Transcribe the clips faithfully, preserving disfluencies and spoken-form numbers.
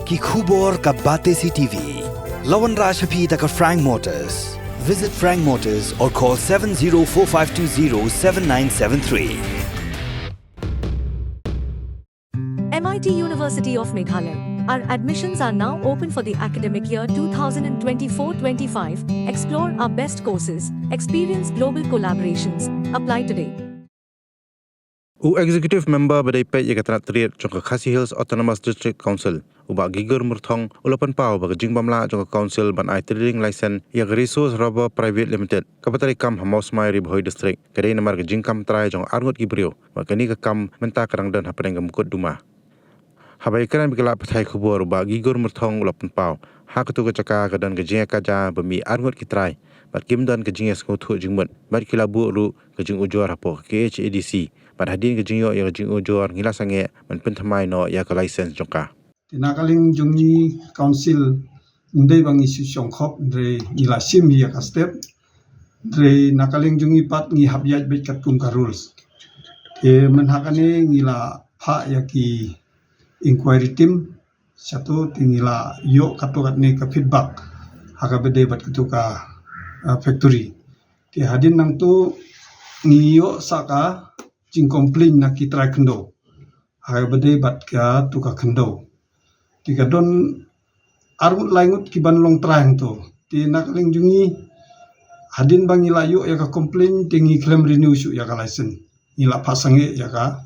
Ki khubor ka Batesi T V. La wanrah sha phi da ka Frank Motors. Visit Frank Motors or call seven zero four five two zero seven nine seven three. M I T University of Meghalaya. Our admissions are now open for the academic year two thousand twenty-four twenty-five. Explore our best courses, experience global collaborations. Apply today. U Executive Member ba dei peit ïa ka tnat triad jong ka Khasi Hills Autonomous District Council, u Bah Gigur Myrthong, u la pynpaw ba ka jingbym lah jong ka Council ban ai trading license ïa ka Resource Rubber Private Limited, kaba trei kam ha Mawsmai, Ri Bhoi District, ka dei namar ka jingkam trai jong arngut ki briew, bad kane ka kam mynta ka dang don hapdeng ka mukotduma. Haba ïakren bad ki lad pathai khubor, u Bah Gigur Myrthong u la pynpaw, ha katu ka jaka ka don ka jingïakajia ba mih arngut ki trai, bad kim don ka jingïasngewthuh jingmut, bad ki la buh ruh ka jingujor hapoh ka K H A D C, bad hadien ka jingïoh ïa ka jingujor ngi la sangeh ban pynthymmai noh ïa ka license jong ka. Te na ka liang jong ngi Council, ym dei ba ngi shu shongkhop, hynrei ngi la shim ïa ka step, hynrei na ka liang jong ngi pat ngi hap ïaid beit katkum ka rules. Te mynha kane ngi la phah ïa ki inquiry team shato, te ngi la ïoh katto katne ka feedback ha kaba dei bad katu ka, ah, factory. Te hadien nangto ngi ïoh sa ka jingcomplain na ki trai khyndew ha kaba dei bad katu ka khyndew. Te ka don arngut laingut ki ban long trai hangto. Te na ka liang jong ngi, hadien ba ngi la ïoh ïa ka complain, te ngi khlem renew shuh ïa ka license. Ngi la phah sangeh ïa ka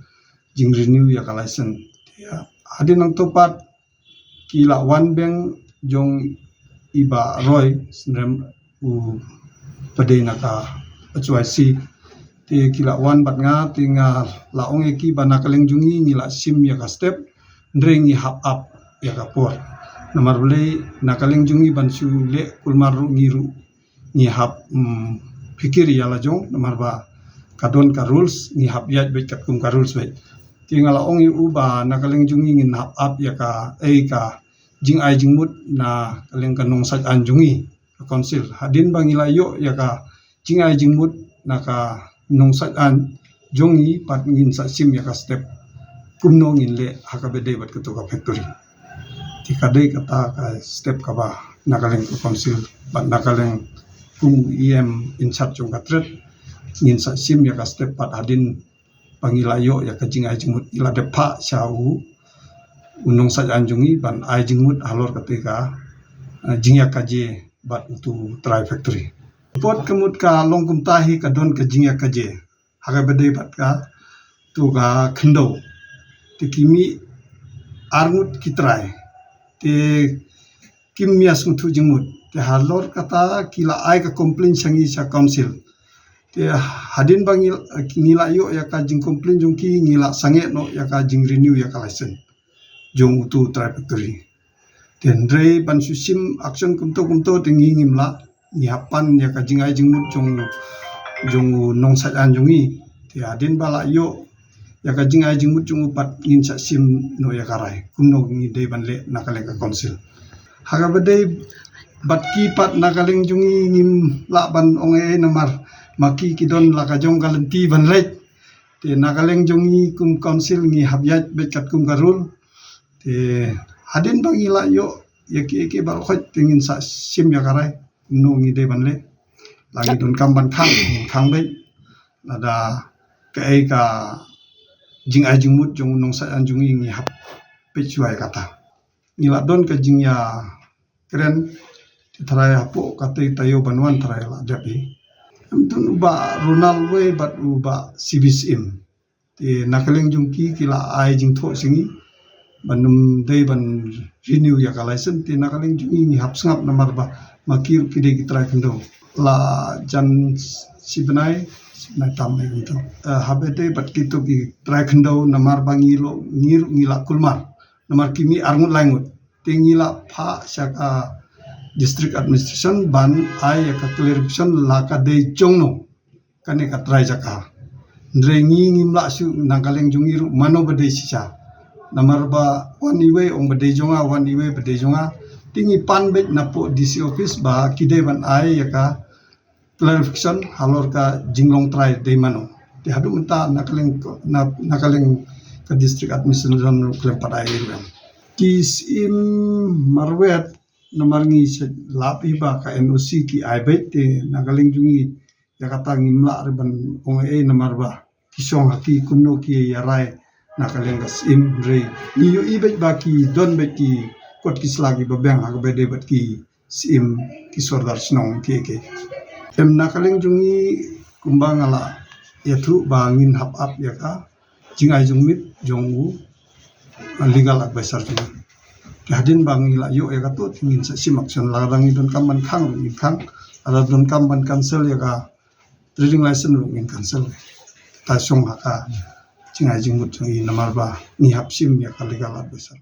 jingrenew ïa ka license. Te hadien nangto pat ki la wan biang jong i Bah Roy Synrem, u ba dei na ka H Y C. Te ki la wan bad nga, te nga la ong ïa ki ba na ka liang jong ngi ngi la shim ïa ka step, hynrei ngi hap ap ïa ka por. Namar balei, na ka liang jong ngi ban shu leh kulmar ruh ngi ruh ngi hap, mm, phikir ïa la jong, namar ba ka don ka rules, ngi hap ïaid beit katkum ka rules beit. Te nga la ong ïa u ba na ka liang jong ngi ngin hap ap ïa ka, eh, ka jingai jingmut na ka liang ka nongshad aiñ jong ngi, ka Council. Hadien ba ngi la ïoh ïa ka jingai jingmut na ka nongshad aiñ jong ngi, pat ngin sa shim ïa ka step kumno ngin leh ha kaba dei bad katu ka factory. Te ka dei kata ka step kaba na ka liang ka Council bad na ka liang kum u E M in charge jong ka trade, ngin sa shim ïa ka step pat hadien ba ngi la ïoh ïa ka jingai jingmut, ngi la dep phah sha u, u nongshad aiñ jong ngi ban ai jingmut halor kata ka, eh, jingïakajia bad utu trai factory. Pot ka mut ka long kumta hi, ka don ka jingïakajia ha kaba dei bad katu ka khyndew. Te ki mih arngut ki trai, te kim ïasngewthuh jingmut. Te halor kata ki la ai ka complain sha ngi sha Council. Te hadien ba ngi, ngi la ïoh ïa ka jingcomplain jong ki, ngi la sangeh noh ïa ka jingrenew ïa ka license jong utu trai factory. Te hynrei ban shu shim action kumto kumto te ngi ngim lah, ngi hap pan ïa ka jingai jingmut jong, jong u nongshad aiñ jong ngi. Te hadien ba la ïoh ïa ka jingai jingmut jong u pat ngin sa shim noh ïa ka rai kumno ngi dei ban leh na ka liang ka Council. Ha kaba dei bad ki pat na ka liang jong ngi ngim lah ban ong ei ei, namar ma ki ki don la ka jong ka lynti ban leit. Te na ka liang jong ngi kum Council ngi hap ïaid beit katkum ka rule. Te hadien ba ngi la ïoh ïa kiei kiei baroh khoit te ngin sa shim ïa ka rai kumno ngi dei ban leh. La ngi donkam ban khang, ngin khang beit. Lada kaei ka jingai jingmut jong u nongshad aiñ jong ngi, ngi hap peit shuwa ïa kata. Ngi la don ka jingïakren, te trai hapoh kata taïew ban wan trai la dep hi. Em, tun u Bah Ronald wei bad u Bah C B Syiem. Te na ka liang jong ki, ki la ai jingthoh sha ngi ban ym dei ban renew ïa ka license. Te na ka liang jong ngi ngi hap sngap namar ba ma ki ruh ki dei ki trai khyndew. La jan shi bnai, shi bnai tam ei kumto. Eh, haba dei bad kito ki trai khyndew namar ba ngi lo, ngi ruh ngi la kulmar namar ki mih arngut laingut. Te ngi la phah sha ka District Administration ban ai ïa ka clarification la ka dei jong no kane ka trai jaka. Hynrei ngi ngim lah shuh, na ka liang jong ngi ruh mano ba dei shisha. Namar ba wan iwei ong ba dei jong nga, wan iwei ba dei jong nga. Te ngi pan beit napoh D C office ba ki dei ban ai ïa ka clarification halor ka jinglong trai dei mano. Te haduh mynta na ka liang ko-, na, na ka liang ka District Administration ruh khlem pat ai ruh em. Ki syiem marwet namar ngi sa lap hi ba ka N O C ki ai beit te na ka liang jong ngi ïa kata ngim lah ruh ban ong ei namar ba ki shong ha ki kumno ki ïa rai na ka liang ka syiem hynrei ngi ïohi beit ba ki don beit ki kot ki sla kiba biang ha kaba ïadei bad ki syiem ki sordar shnong ki ki. Em na ka liang jong ngi kumba nga la ïathuh ba ngin hap ap ïa ka jingai jingmut jong u legal advisor jong ngi. Te hadien ba ngi la ïoh ïa kato te ngin sa shim action lada ngi donkam ban khang ruh ngin khang, lada donkam ban cancel ïa ka trading license ruh ngin cancel. Ta shong ha ka jingai jingmut jong ngi namar ba ngi hap shim ïa ka legal advisor.